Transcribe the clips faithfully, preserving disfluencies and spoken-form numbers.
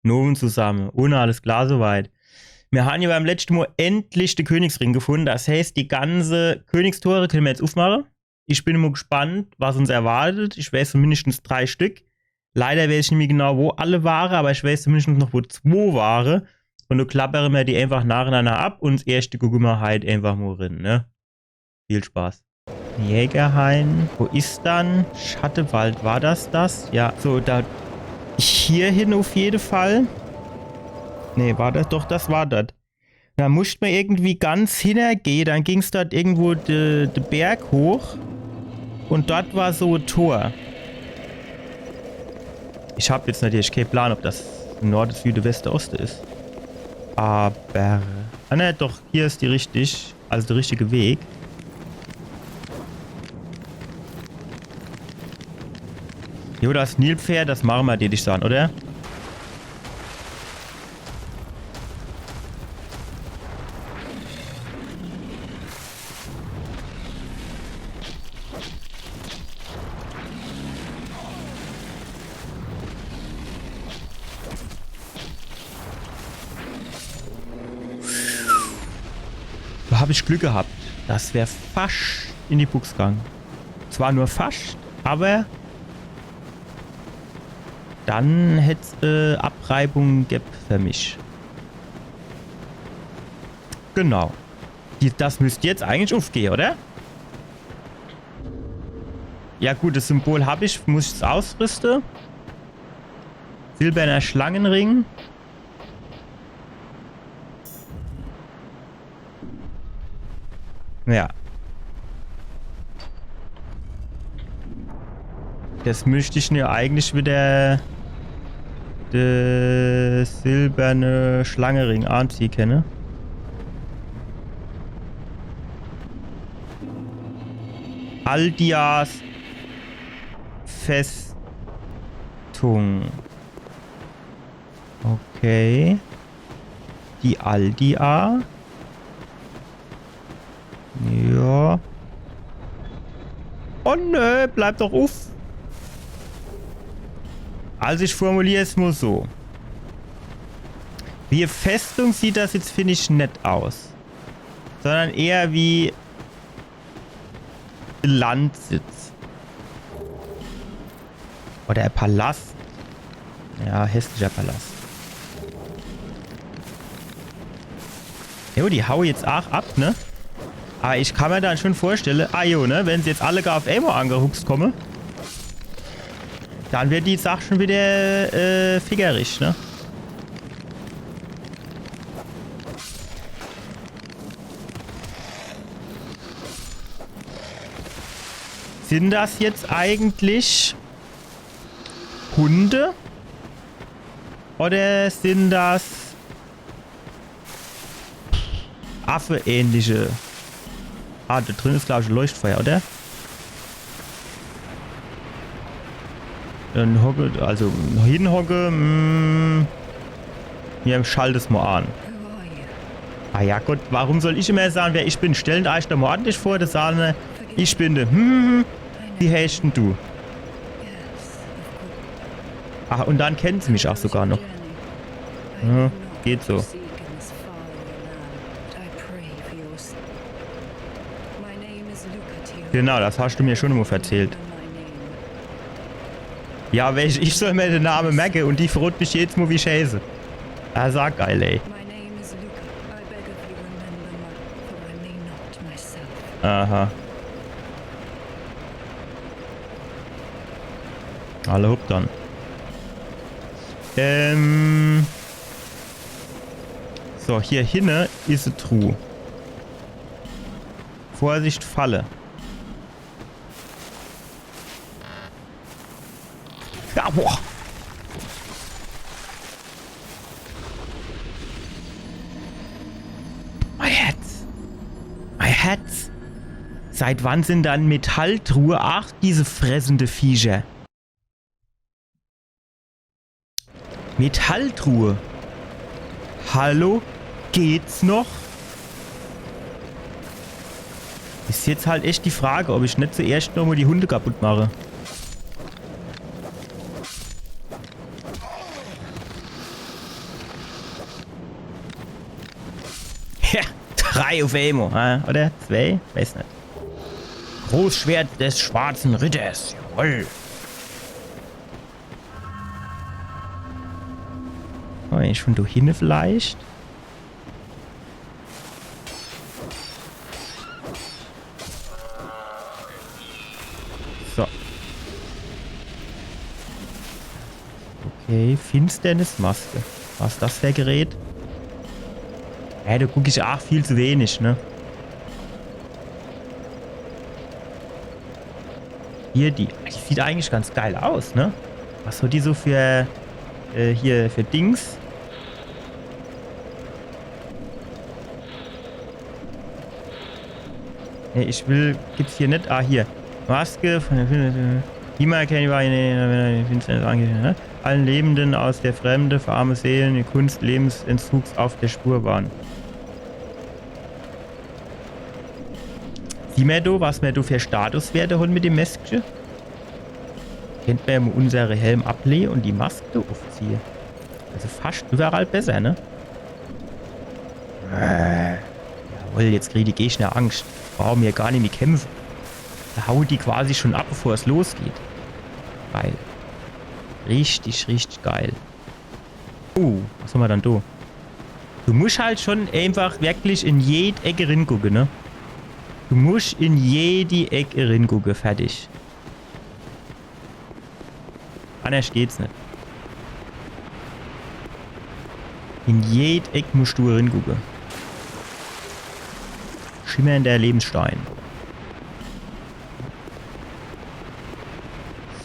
Nowen zusamme. Un alles klar soweit. Mir han jo beim letschte Mol endlich de Königsring gefunne. Das heißt, die ganze Königstore kenne mir jetzt ufmache. Ich bin mo gespannt, was uns erwartet. Ich weiß zumindest drei Stück. Leider weiß ich nimmi genau, wo alle ware, aber ich weiß zumindest noch, wo zwo ware. Un do klappere mir die einfach nacheinander ab un das erschte gucke mir halt einfach mo rin, ne? Viel Spaß. Jägerhain. Wo is dann? Schattewald, war das das? Ja, so, do. Hier hin uf jede Fall. Nee, war das? Doch, das war das. Do muscht mer irgendwie ganz hinnergehe, dann ging's dort irgendwo de, de Berg hoch. Un dort war so e Tor. Ich hab jetzt natürlich kee Plan, ob das Norde, Süde, Weste, Oste is. Aber. Ah, ne, doch, hier is die richtig. Also de richtige Weg. Jo, das Nilpferd, das mache mer, deet ich saan, oder? Do hab ich Glück gehabt. Das wär fascht in die Bux gang. Zwar nur fascht, aber dann hätt's, äh, Abreibung gebb für mich. Genau. Die, das müsst jetzt eigentlich ufgehe, oder? Ja gut, das Symbol hab ich, muss ich's ausrüste. Silberner Schlangenring. Ja. Jetzt müsst ich mir eigentlich wieder de silberne Schlangenring anziehe kenne. Aldias Festung. Okay. Die Aldia. Ja. Oh nö, bleib doch uff. Also ich formulier's mo so. Wie e Festung sieht das jetzt, find ich, net aus. Sondern eher wie Landsitz. Oder e Palast. Ja, hässlicher Palast. Jo, die haue jetzt aach ab, ne? Aber ich kann mir dann schon vorstelle, ah jo, ne, wenn se jetzt alle gar uff emol angehuckst komme, dann wird die Sach schon wieder, äh, fickerisch, ne? Sind das jetzt eigentlich Hunde? Oder sind das Affe-ähnliche? Ah, do drin is, glaub ich, e Leuchtfeuer, oder? Dann hocke, also hinhocke, mm, mir schalte es mo an. Ah ja, Gott, warum soll ich immer saan, wer ich bin? Stellen eich doch mo ordentlich vor, das saan, ich bin de, hm, wie heißt denn du? Ach, und dann kennen se mich auch sogar noch. Ja, geht so. Genau, das hast du mir schon immer verzählt. Ja, welch, ich soll mir den Namen merken und die verrot mich jedes Mal, wie ich heiße. Ah, sag geil, ey. Aha. Alla hopp dann. Ähm. So, hier hinne is e Truh. Vorsicht, Falle. Ja, boah. My head. My head. Seit wann sind dann Metalltruhe? Ach, diese fressende Viecher. Metalltruhe. Hallo? Geht's noch? Is jetzt halt echt die Frage, ob ich net zuerscht noch mo die Hunde kaputt mache. Ja, drei uff emol, hä? Oder zwei? Weiß net. Großschwert des schwarzen Ritters. Jawoll. Oh, ich schon do hinne vielleicht? So. Okay, Finsternismaske. Was is das für e Gerät? Ja, do guck ich aach viel zu wenig, ne? Hier, die, die sieht eigentlich ganz geil aus, ne? Was hat die so für, äh, hier für Dings? Nee, ich will, gibt's hier net. Ah, hier. Maske von der Finsternis. Niemand kann über eine Finsternis angehen, ne? Allen Lebenden aus der Fremde, für arme Seelen, die Kunst Lebensentzugs auf der Spur waren. Sieh mer do, was mer do für Statuswerte hon mit dem Mäskche? Kennt mer ja mol unsere Helm ablehe und die Maske uffziehe. Also fascht überall besser, ne? Äh. Jawoll, jetzt kriege die Gegner Angst. Brauche mer gar nimmi kämpfe. Do haut die quasi schon ab, bevor es losgeht. Geil. Richtig, richtig geil. Uh, was hon mer dann do? Du musch halt schon einfach wirklich in jed Eck ringucke, ne? Du musch in jedi Eck ringucke, fertig. Annerscht geht's net. In jed Eck musch du ringucke. Schimmernder Lebensstein.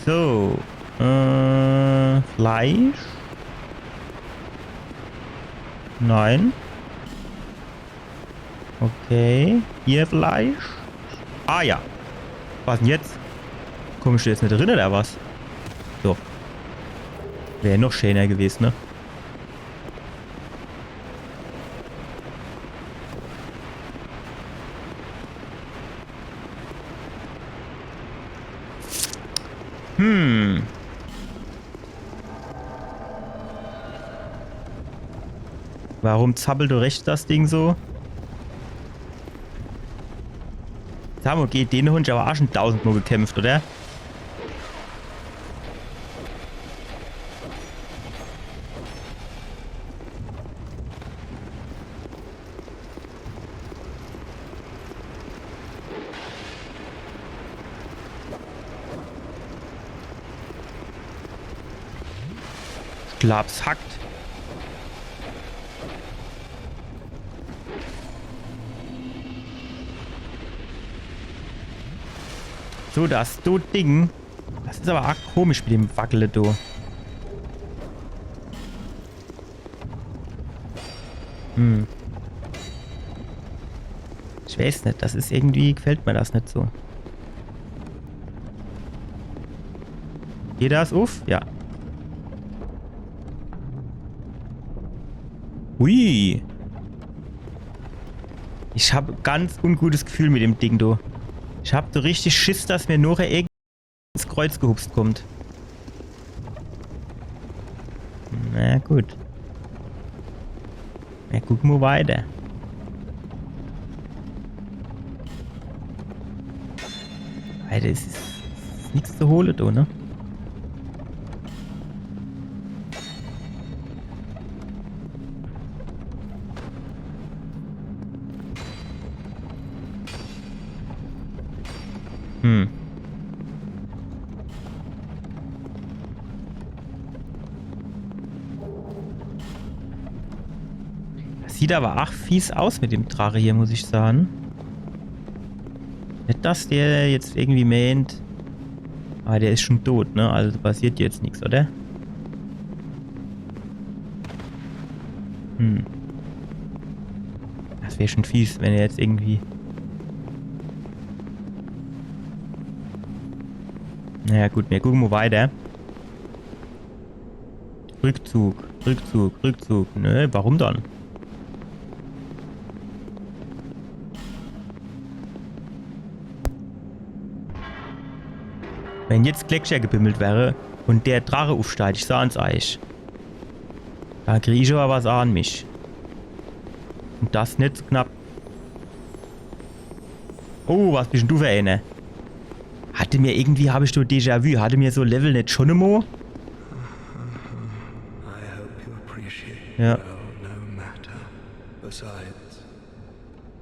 So. Äh, Fleisch? Nein. Okay. Hier Fleisch? Ah ja. Was dann jetzt? Komm ich do jetzt net rin oder was? So. Wär noch schäner gewese, ne? Hm. Warum zappelt do rechts das Ding so? Sa mol, gege den hon ich awwer aa schun dausendmol gekämpft, oder? Ich glaab's hackt. So, das do Ding. Das is awwer arg komisch mit dem Wackele do. Hm. Ich weiß net, das is irgendwie, gefällt mir das net so. Geht das uff? Ja. Ui. Ich hab ganz ungutes Gefühl mit dem Ding, du. Ich hab so richtig Schiss, dass mir nochher irgend ins Kreuz gehupst kommt. Na gut. Na, guck mo weiter. Alter, es is, es is nix zu hole do, ne? Hm. Das sieht awwer arg fies aus mit dem Drache hier, muss ich sage. Net, dass der jetzt irgendwie meent, awwer der is schun tot, ne? Also do passiert jetzt nix, oder? Hm. Das wär schun fies, wenn er jetzt irgendwie... Na ja, gut, mir gucke mo weiter. Rückzug, Rückzug, Rückzug. Nö, warum dann? Wenn jetzt Glöckcher gebimmelt wäre un der Drache uffsteigt, ich saan's eich. Do krie ich awwer was an mich. Und das net so knapp. Oh, was bist denn du für eener? Hatte mir irgendwie, hab ich so Déjà-vu, hatte mir so Level net schon emo? I hope you appreciate Ja. Well, no matter. Besides,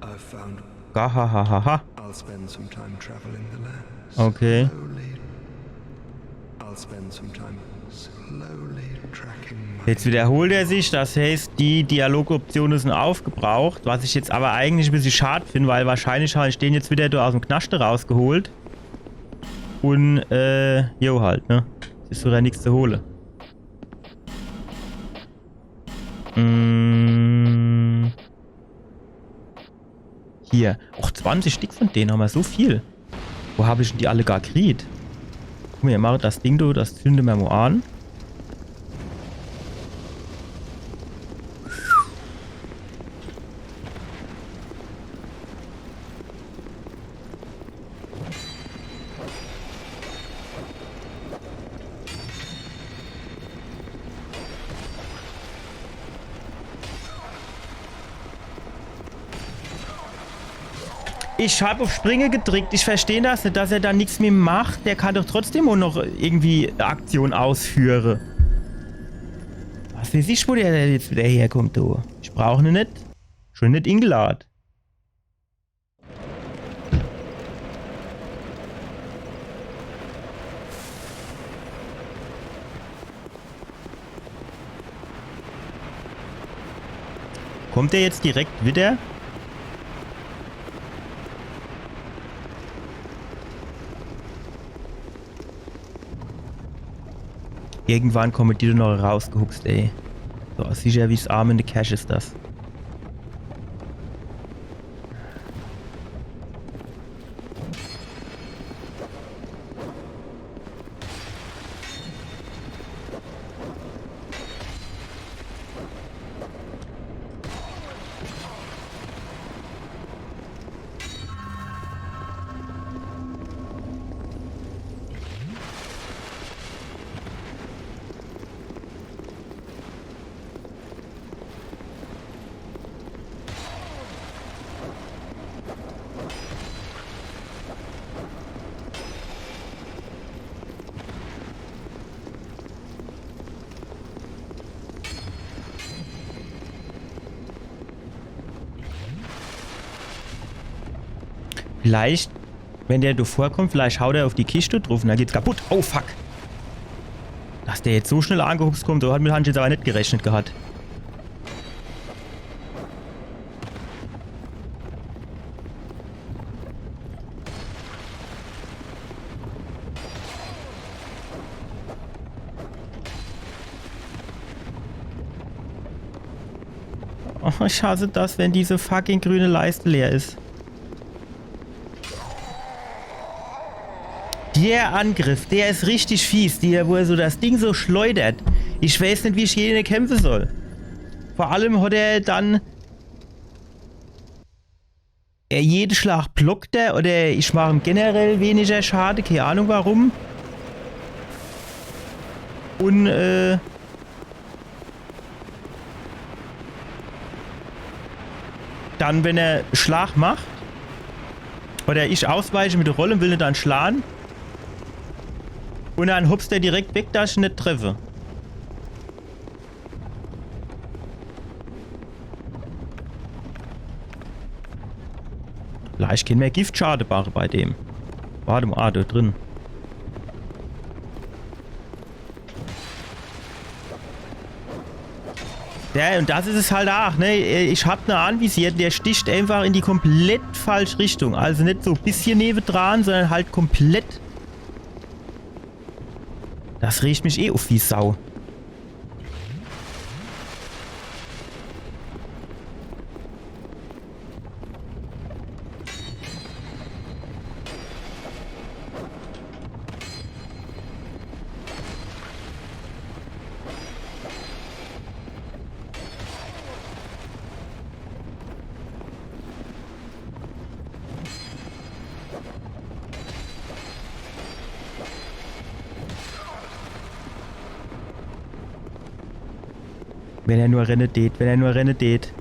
I've found Gahahaha. I'll spend some time traveling the lands. Okay. Slowly. I'll spend some time slowly tracking my Jetzt wiederholt er sich, das heißt, die Dialogoptionen sind aufgebraucht, was ich jetzt aber eigentlich ein bisschen schad finde, weil wahrscheinlich hab ich den jetzt wieder da aus dem Knaschte rausgeholt. Und, äh, jo halt, ne? Es ist wieder nichts zu holen. Mm. Hier. Och, zwanzig Stück von denen haben wir, so viel. Wo hab ich denn die alle gar kriet? Guck mal, wir machen das Ding, du, das zünde mer mo an. Ich hab auf Springe gedrückt. Ich versteh das net, dass er da nix mehr macht. Der kann doch trotzdem auch noch irgendwie Aktion ausführen. Was weiß ich, wo der jetzt wieder herkommt, du. Ich brauch ne net. Schon net ingelad. Kommt der jetzt direkt wieder? Irgendwann kommen die noch rausgehuckst, ey. So sicher wie's Amen in de Kerch is das. Vielleicht, wenn der do vorkommt, vielleicht haut er auf die Kiste drauf und dann geht's kaputt. Oh fuck. Dass der jetzt so schnell angehuckst kommt, damit han ich jetzt aber net gerechnet gehat. Oh, ich hasse das, wenn diese fucking grüne Leiste leer is. Der Angriff, der is richtig fies, der, wo er so das Ding so schleudert. Ich weiß net, wie ich gegen den kämpfen soll. Vor allem hat er dann er jede Schlag blockt er oder ich mach ihm generell weniger Schade, keine Ahnung warum. Und äh, dann, wenn er Schlag macht, oder ich ausweiche mit der Rolle und will net dann schlagen, und dann hupst er direkt weg, dass ich net treffe. Vielleicht kenn mer Giftschade mache bei dem. Warte mal, ah, da drin. Ja, und das is es halt auch, ne? Ich hab ne anvisiert, der sticht einfach in die komplett falsche Richtung. Also net so e bissche newedran, sondern halt komplett. Das regt mich eh uff wie Sau. Wenn er nur renne tät, wenn er nur renne tät.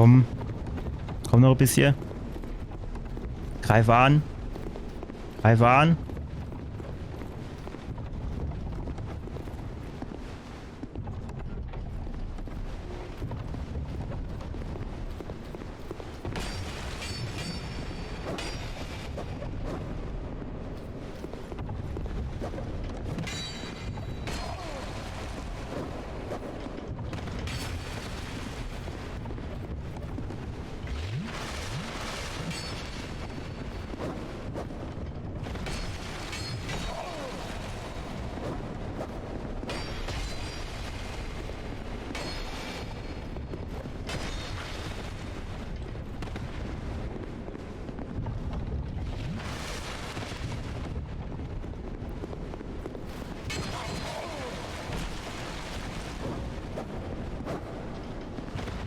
Komm. Komm noch e bissje. Greif an. Greif an.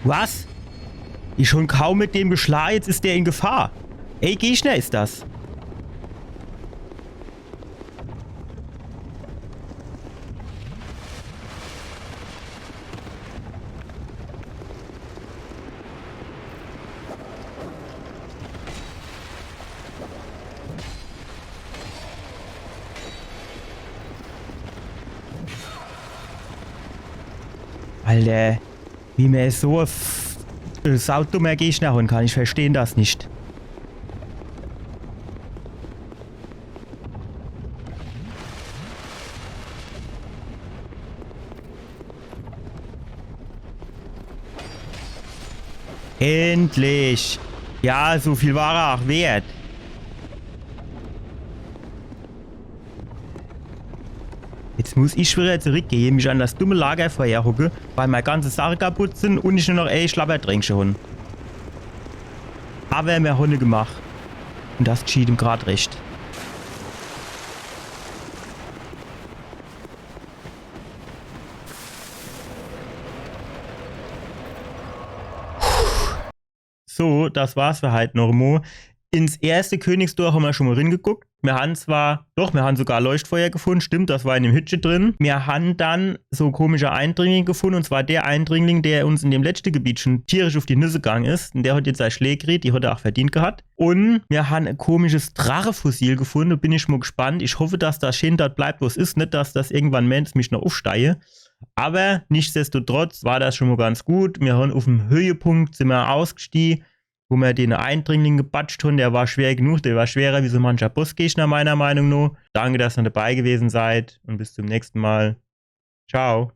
Was? Ich schon kaum mit dem geschla, jetzt is der in Gefahr. Ey, Gegner is das. Alter, wie mer so f-, äh, saudummer Gegner hon kann, ich versteh das net. Endlich! Ja, so viel war er auch wert. Jetzt muss ich wieder zurückgehe, mich an das dumme Lagerfeuer hocke, weil mei ganze Sache kaputt sin un ich nur noch e Schlabbertränkche hon. Aber mer hon e gemach. Un das gschieht em grad recht. So, das war's für heit noch mo. Ins erste Königsdorf hammer schon mo ringeguckt. Mir han zwar, doch, mir han sogar Leuchtfeuer gefunn, stimmt, das war in dem Hüttche drin. Mir han dann so komische Eindringling gefunn, un zwar der Eindringling, der uns in dem letschte Gebiet schon tierisch uf die Nüsse gang is. Un der hat jetzt sei Schläg kriet, die hat er auch verdient gehat. Un mir han e komisches Drachefossil gefunn, do bin ich mo gespannt. Ich hoffe, dass das scheen dort bleibt, wo's is, net, dass das irgendwann meent, mich noch ufsteie. Aber nichtsdestotrotz war das schon mo ganz gut. Mir han uf'm Höhepunkt, sin mir ausgestieh, wo mir den Eindringling gebatscht han. Der war schwer genug, der war schwerer wie so mancher Bossgegner, meiner Meinung no. Danke, dass ihr dabei gewesen seid un bis zum nächsten Mal. Ciao.